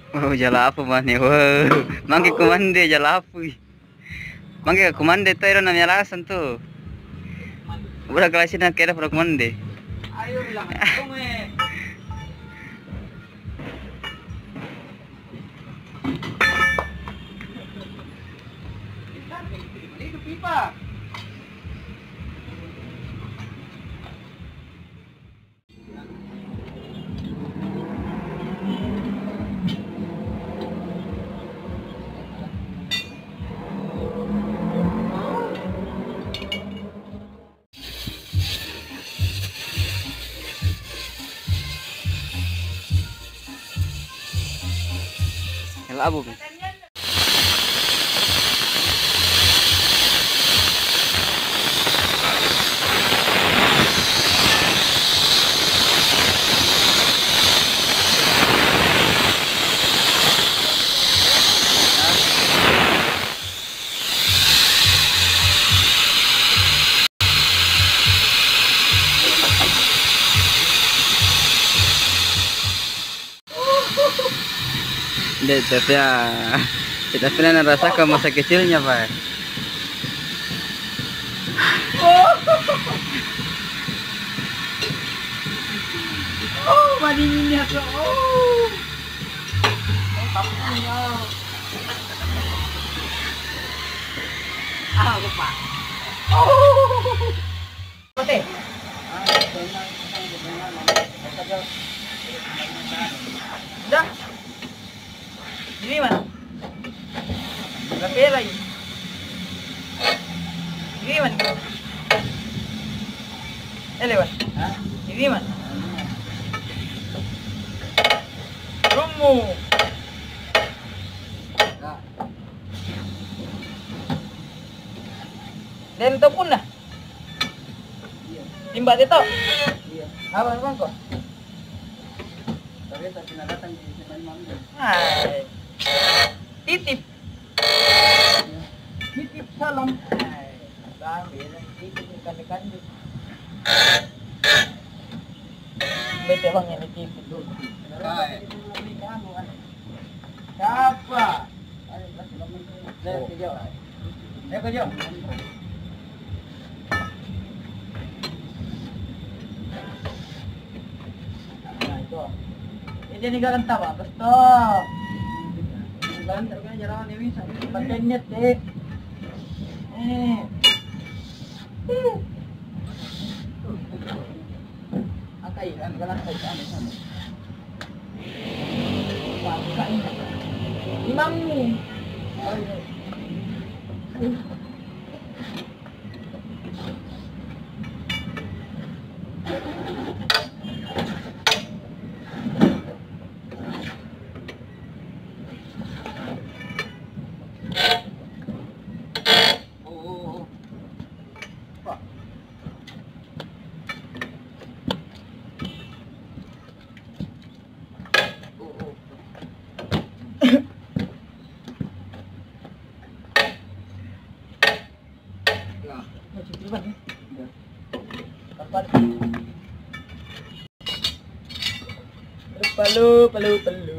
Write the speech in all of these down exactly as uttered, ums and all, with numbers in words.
Oh, jalapu mane. Wow, mangke kumande jalapui. Mangke kumande to ero namialasang tu. Udah kelasina kira pura kumande. Ayo bilang, tunggu, eh. Itu pipa. Hela abu. Dek, tapi ya, kita pernah merasakan masa kecilnya, Pak. Oh, madinginnya tuh. Oh. Eh, kampungnya. Ah, lupa. Oh. Mate. Udah. Ini mana? Berapa lagi? Ini mana? Eh, lewat. Ini mana? Rumu. Dan to punna. Timba te to. Apa bangko? Hai. Titip. Titip salam. Hai. Bang, bilang titip kande-kande. Bete bang yang titip dulu. Hai. Siapa? Ayo, kasih nomor. Saya kerja. Saya kerja. Nah, itu. Eh, jadi galang tawa, betul. Galang tawa, kan, jarawan, ya, bisa. Pakai niat, deh. Eh. Angkai, kan, galang tawa, kan, kan. Imammu. Palu, palu, palu.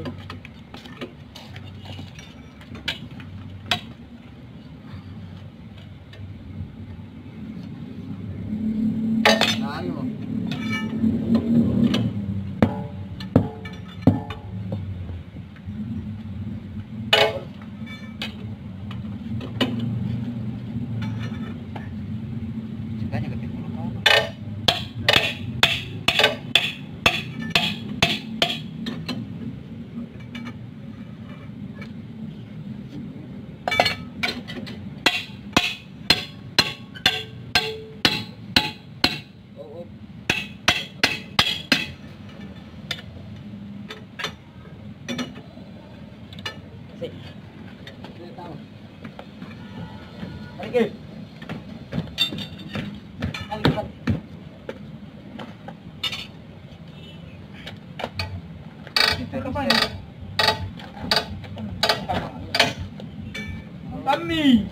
Kami.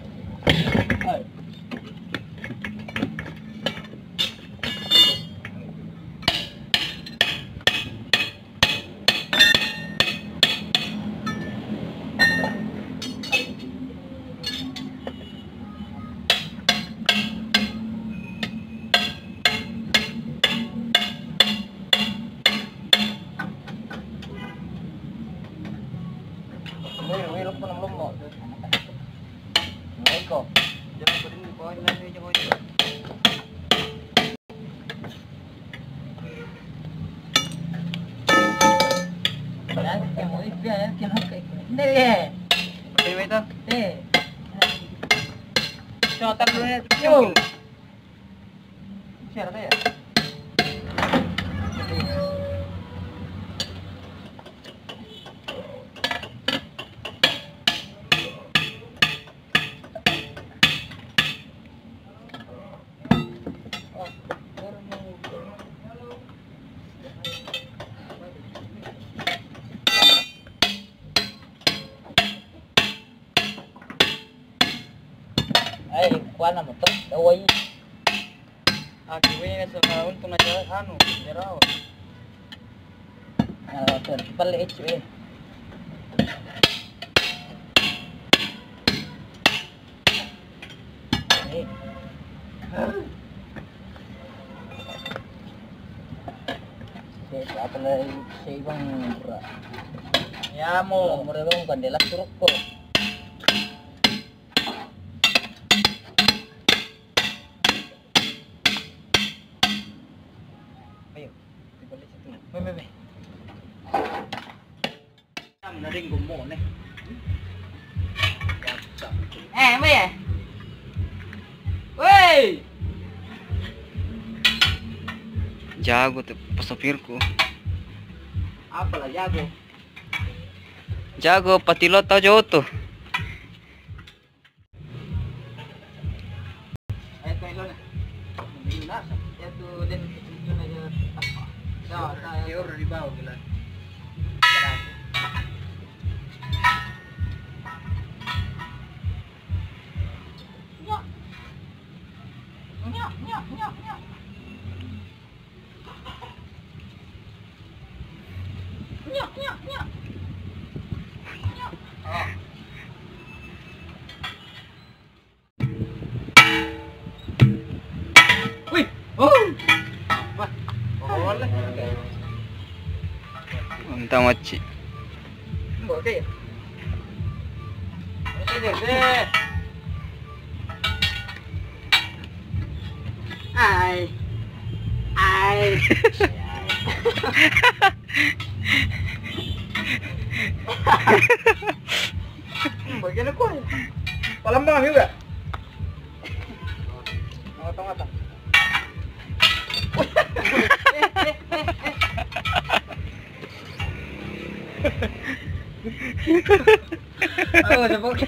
Nih, eh. Oke, wait, ah. Nih. Coba taruh dulu, nih. Yo. Siapa ya? Eh, kuana motor, dawai. Aku ini sama untung aja anu, jerawa. Nah, motor, palle ecu, eh. Eh. Saya apa lagi, saya bang, bro. Ya, mau. Mau bang, bukan delak turuk kok. Ayo, dibalik situ. Meh, meh, meh. Kamu nadeng gombone. Eh, meh. Woi. Jago tuh, pasopirku. Apalah jago? Jago, patilo tau jauh tuh. Wih, oh. Wah, boleh. Mantap, Maci. Oke. Oke, deh. Ai. Ai. Hmm, bagian aku aja. Palembang juga. Ngotong apa? Oh, ada bokeh.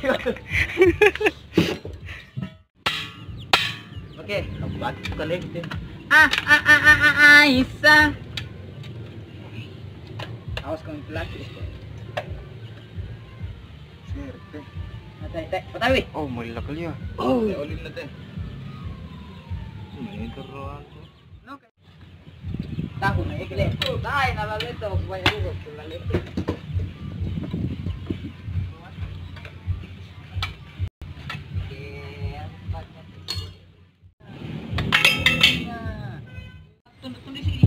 Oke, aku batu kali itu. Ah, ah, ah, ah, ah, Aisyah. Awas kau pelatih. Serte. Atai, tai, patawi. Oh, mulai kali ya. Oh, ya, ulin na, teh. Ini keruan. Tahu na ikle. Dai na lalle to, banyak juga lalle. Tundu-tundu sini.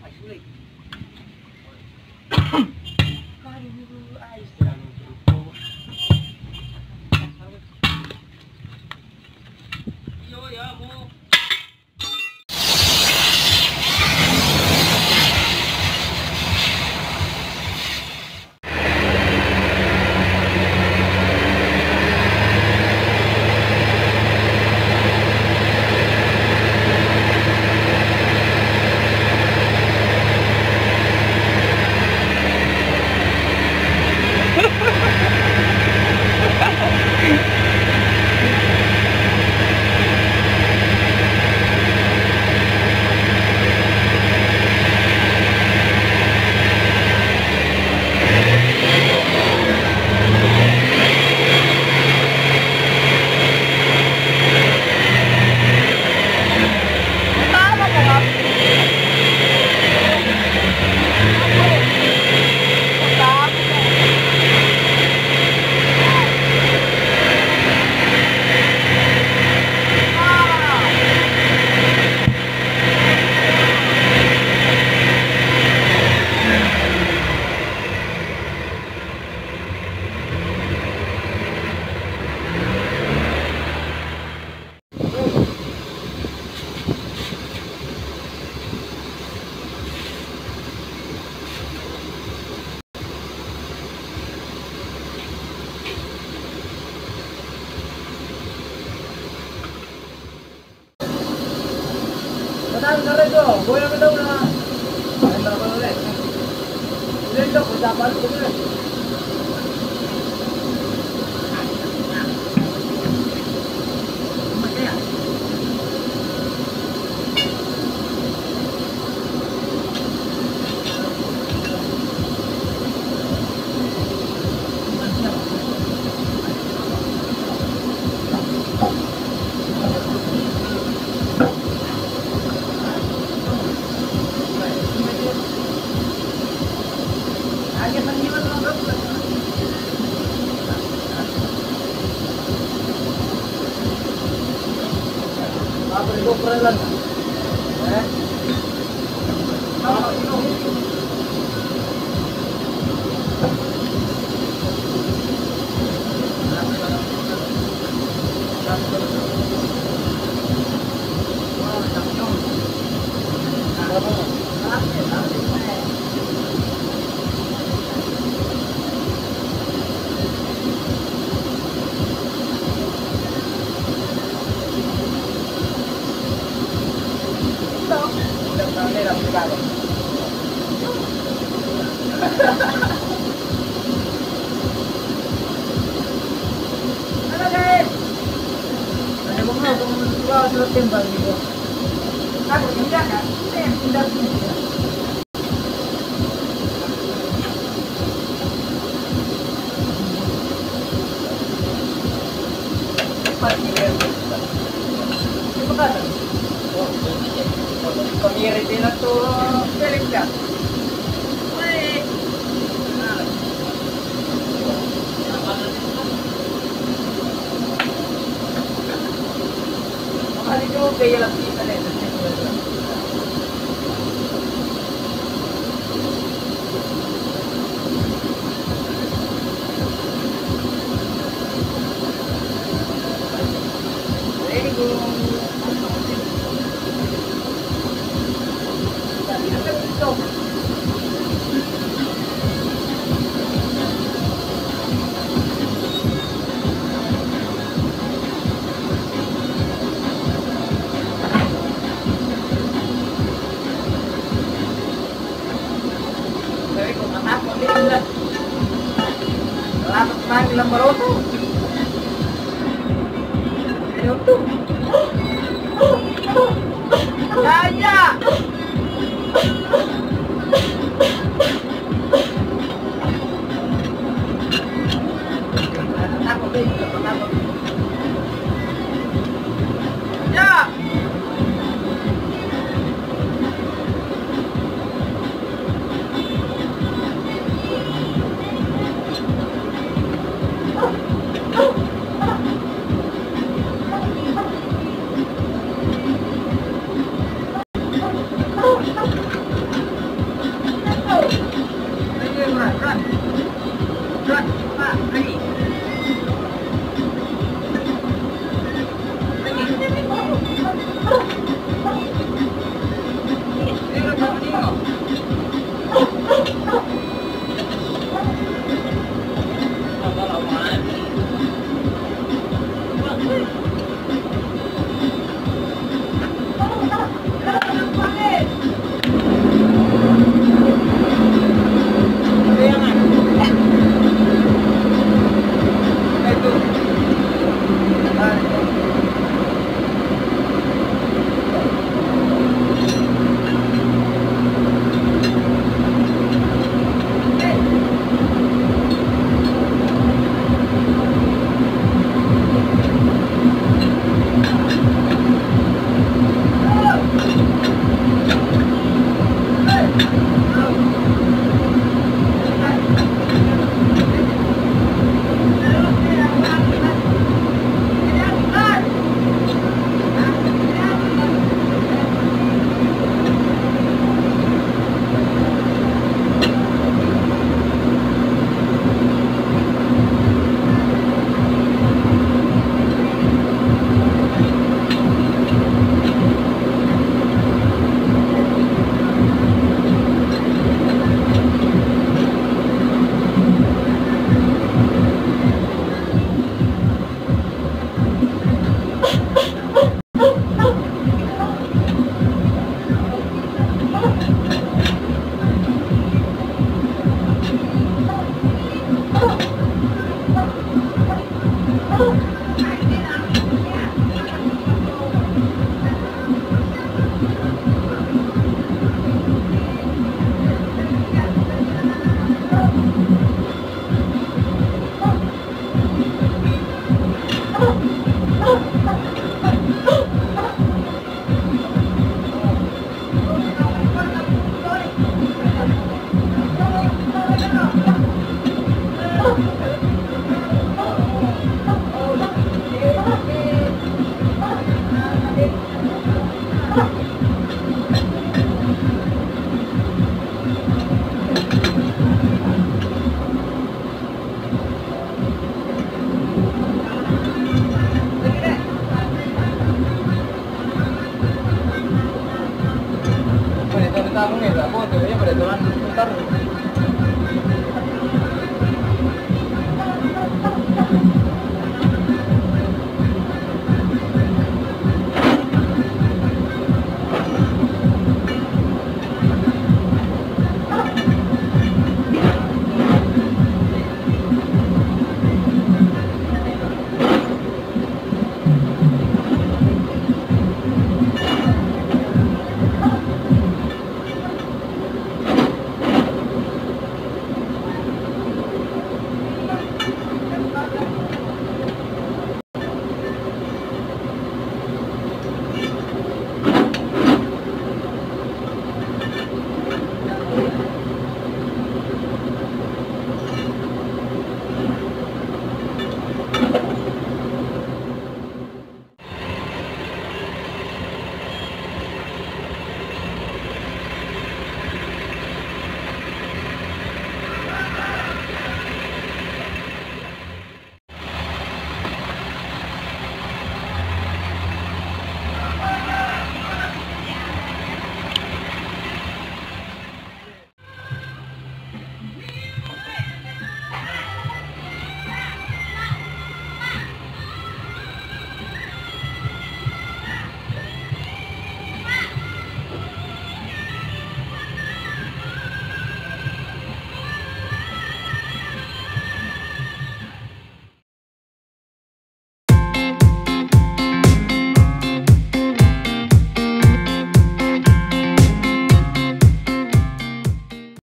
Ai, sulit. Aduh, ai. Yo, ya, mau. Tahu, tahu itu, goyang tahu lah. Main apa boleh? Udah itu, kita balik ke sini.